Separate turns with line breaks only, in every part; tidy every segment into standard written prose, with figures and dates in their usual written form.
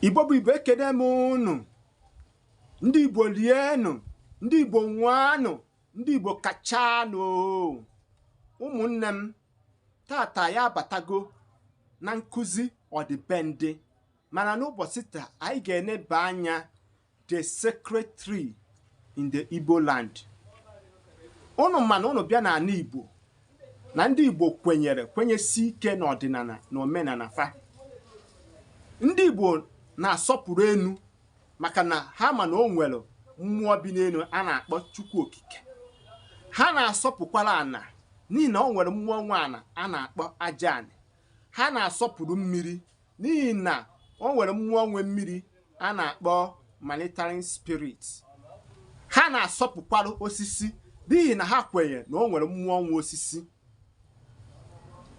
Igbo bụ Igbo, ekene m unu. Ndị Igbo, lienụ. Ndị Igbo, nwanụ. Ndị Igbo, kachanụ. Ụmụnne m, tata ya abatago na nkụzi ọdịbendị, mana n'ụbọchị taa anyị ga-eneba anya the sacred tree in the Igbo land. Unu mana unu bịa n'ala Igbo na ndị Igbo kwenyere, kwenyesi ike n'ọdịnala na omenala fa. Ndị Igbo na-asọpụrụ enu maka na ha ma na o nwere mmụọ bi n'elu a na-akpọ Chukwu Okike. Ha na-asọpụkwara ana n'ihi na o nwere mmụọ nwe ana a na-akpọ aja anị. Ha na-asọpụrụ mmiri n'ihi na o nwere mmụọ nwe mmiri a na-akpọ monitoring spirit. Ha na-asọpụkwara osisi n'ihi na ha kwenyere na o nwere mmụọ nwe osisi.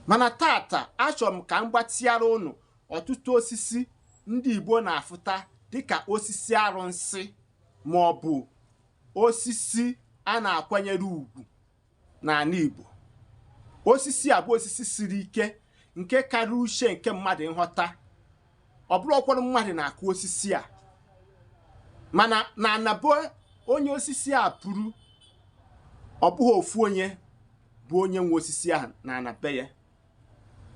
Mana tata achọrọ m ka m gbatịara unu ọtụtụ osisi ndị Igbo na-afụta dịka osisi arụnsị ma ọ bụ osisi a na-akwanyere ugwu n'ala Igbo. Osisi a bụ osisi siri ike nke karịrị uche nke mmadụ nghọta. Ọ bụrụ ọkwọrọ mmadụ na-akụ osisi a, mana na anabụ onye osisi a pụrụ, ọ bụghị ofu onye bụ onye nwe osisi ahụ na anabe ya.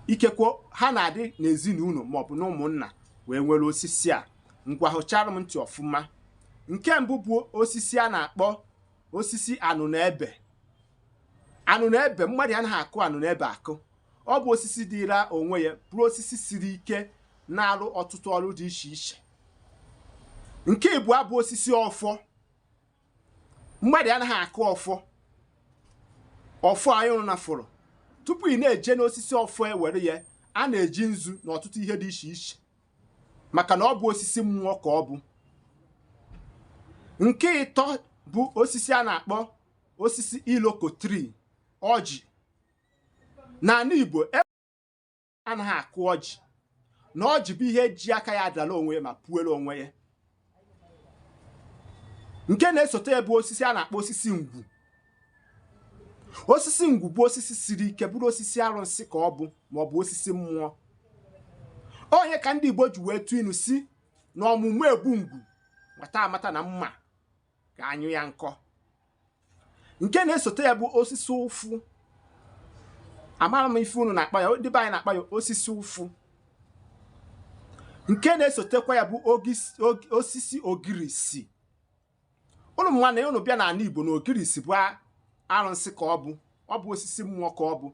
Ikekwe ha na-adị n'ezinụlọ maọbụ na ụmụnna wee nwere osisi a. Ngwa, hụchara m ntị ọfụma. Nke mbụ bụ osisi a na-akpọ osisi anụnụ ebe. Anụnụ ebe, mmadụ anaghị akụ anụnụ ebe akụ. Ọ bụ osisi dịra onwe ya, bụrụ osisi siri ike na-arụ ọtụtụ ọrụ dị iche iche. Nke ịbụọ bụ osisi ọfọ. Mmadụ anaghị akụ ọfọ. Ọfọ anyị na fụrụ tupu ị na-eje n'osisi ọfọ ewere ya, a na-eji nzu na ọtụtụ ihe dị iche iche maka na ọ bụ osisi mmụọ ka ọ bụ. Nke ịtọ bụ osisi a na-akpọ osisi iroko tree, ọjị. N'ala Igbo anaghị akụ ọjị, na ọjị bụ ihe ji aka ya adala onwe ya ma puere onwe ya. Nke na-esote ya bụ osisi a na-akpọ osisi ngwu. Osisi ngwu bụ osisi siri ike, bụrụ osisi arụsị ka ọ bụ ma ọ bụ osisi mmụọ. Onye ka ndị Igbo ji wee tụ inu si na ọmụmụ egbu ngwu mata amata na mma ga-anyụ ya nkọ. Nke na-esote ya bụ osisi ụfụ. Amara m ife unu na-akpa ya, ndị be anyị na-akpa ya osisi ụfụ. Nke na-esotekwa ya bụ osisi ogirisi. Unu mma na unu bịa n'ala Igbo na ogirisi bụ arụsị ka ọ bụ, ọ bụ osisi mmụọ ka ọ bụ.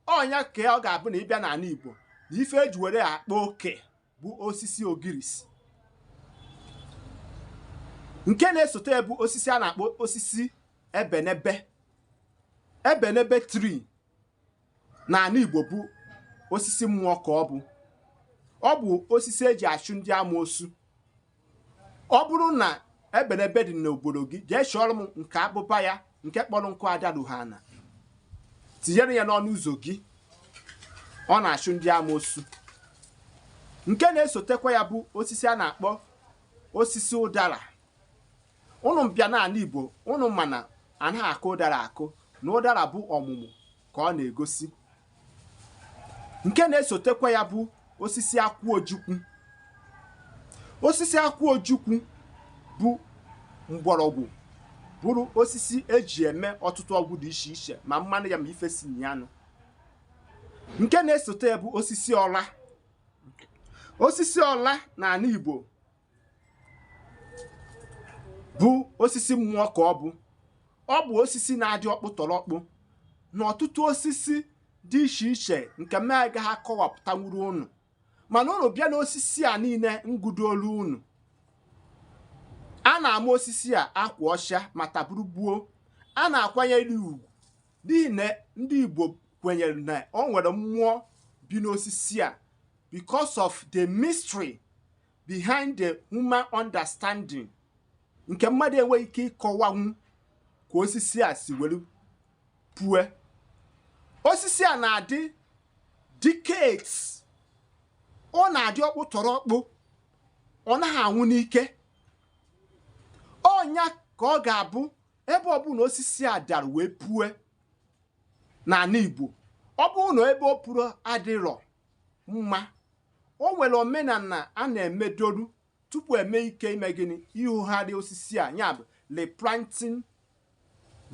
Ọnya ka ọ ga-abụ na ịbịa n'ala Igbo na ife eji were akpa oke bụ osisi ogirisi. Nke na-esote ya bụ osisi a na-akpọ osisi ebenebe. Ebenebe tree n'ala Igbo bụ osisi mmụọ ka ọ bụ. Ọ bụ osisi eji achụ ndị amoosu. Ọ bụrụ na ebenebe dị n'obodo gị, jee chọọrọ m nke abụba ya nke kpọrọ nkụ adarughana, tinyere ya n'ọnụ ụzọ gị. Ọ na-achụ ndị amoosu. Nke na-esotekwa ya bụ osisi a na-akpọ osisi ụdara. Unu bịa n'ala Igbo, unu mana anaghị akụ ụdara akụ, na ụdara bụ ọmụmụ ka ọ na-egosi. Nke na-esotekwa ya bụ osisi akwụ ojukwu. Osisi akwụ ojukwu bụ mgbọrọgwụ, bụrụ osisi eji eme ọtụtụ ọgwụ dị iche iche, ma mmanụ ya ma ife si na ya nụ. Nke na-esote ya bụ osisi ọla. Osisi ọla n'ala Igbo bụ osisi mmụọ ka ọ bụ. Ọ bụ osisi na-adị ọkpụtọrọkpụ na ọtụtụ osisi dị iche iche nke m agaghị akọwapụtanwuru unu, mana unu bịa n'osisi a niile ngudolu unu a na-ama osisi a akwa ọcha ma taburu gbuo. A na-akwanyere ugwu n'ihi na ndị Igbo kwenyere na o nwere mmụọ bi n'osisi a because of the mystery behind the human understanding nke mmadụ enweghị ike ịkọwanwu ka osisi a si were pue. Osisi a na-adị decades, ọ na-adị ọkpụtọrọkpụ, ọ naghị anwụ n'ike. Ọnya ka ọ ga-abụ ebe ọbụla osisi a dara wee pue n'ala Igbo. Ọ bụrụ na ebe o puru adịrọ mma, o nwere omenala a na-emedoru. Tupu eme ike ime gịnị? Ihugharị osisi a, ya bụ replanting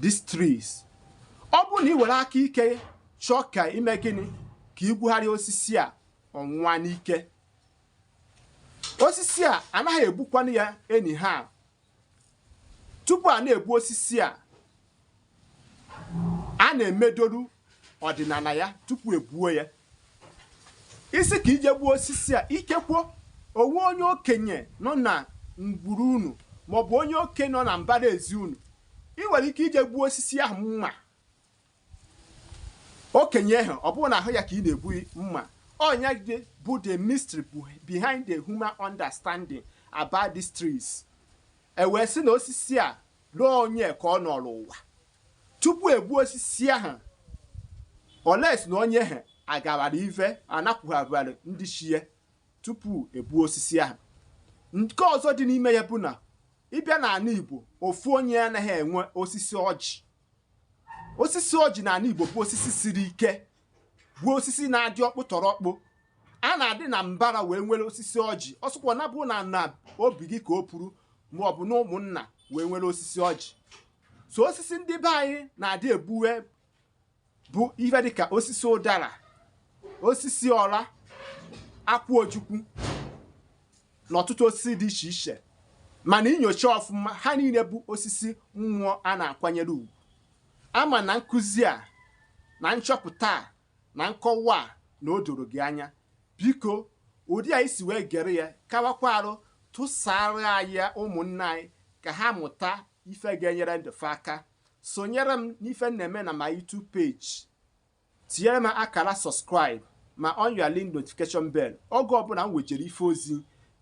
these trees. Ọ bụrụ na ị were aka ike chọọ ka ime gịnị, ka igwugharị osisi a, ọnwụnwa n'ike. Osisi a anaghị egbukwanụ ya anyhow. Tupu a na-egbu osisi a, a na-emedoru ọdịnala ya tupu egbuo ya. Isi ka ije gbuo osisi a, ikekwo onwe onye okenye nọ na ngwuru unu, maọbụ onye okenye nọ na mbara ezi unu, ị nwere ike ije gbuo osisi ahụ mma. Okenye ahụ, ọ bụrụ na ahụ ya ka ị na-egbu mma ọnya bụ the mystery behind the human understanding about these trees. E wee sị na osisi a lụọ onye ka ọ nọrọ ụwa tupu egbuo osisi ahụ, oles na onye ha agawara ife anapụgharị ndị chie tupu egbuo osisi ahụ. Nke ọzọ dị n'ime ya bụ na ịbịa n'ala Igbo, ofu onye anaghị enwe osisi ọjị. Osisi ọjị n'ala Igbo bụ osisi siri ike, bụ osisi na-adị ọkpụtọrọkpụ. A na-adị na mbara wee nwere osisi ọjị. Ọsụkwa na bụ na na obi gị ka o puru, ma ọ bụ na ụmụnna wee nwere osisi ọjị. So osisi ndị be anyị na-adị egbuwe bụ ife dịka osisi ụdara, osisi ọra, akwụ ojukwu na ọtụtụ osisi dị iche iche. Mana inyocha ọfụma, ha niile bụ osisi mmụọ a na-akwanyere ugwu. Ama na nkụzi a na nchọpụta a na nkọwa a na o doro gị anya. Biko, ụdị a isi wee gere ya, kawakwa arụ tụsara anyị ya ụmụnne anyị ka ha mụta ife ga-enyere ndụfe aka. Sonyere m n'ife m na-eme na my YouTube page, tinyere m akara subscribe ma on your link notification bell. Oge ọbụla m wejere ife ozi,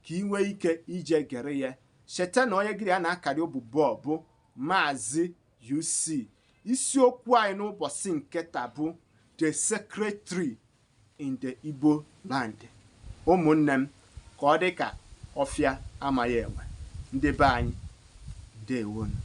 ka ị nwee ike ije gere ya. Cheta na onye gịrị ya na-akarị obubo bụ Maazị UC. Isiokwu anyị n'ụbọchị nke taa bụ the sacred tree in the Igbo land. Ụmụnne m, ka ọ dị ka ọfịa amaghị enwe. Ndị be anyị, ndewonu.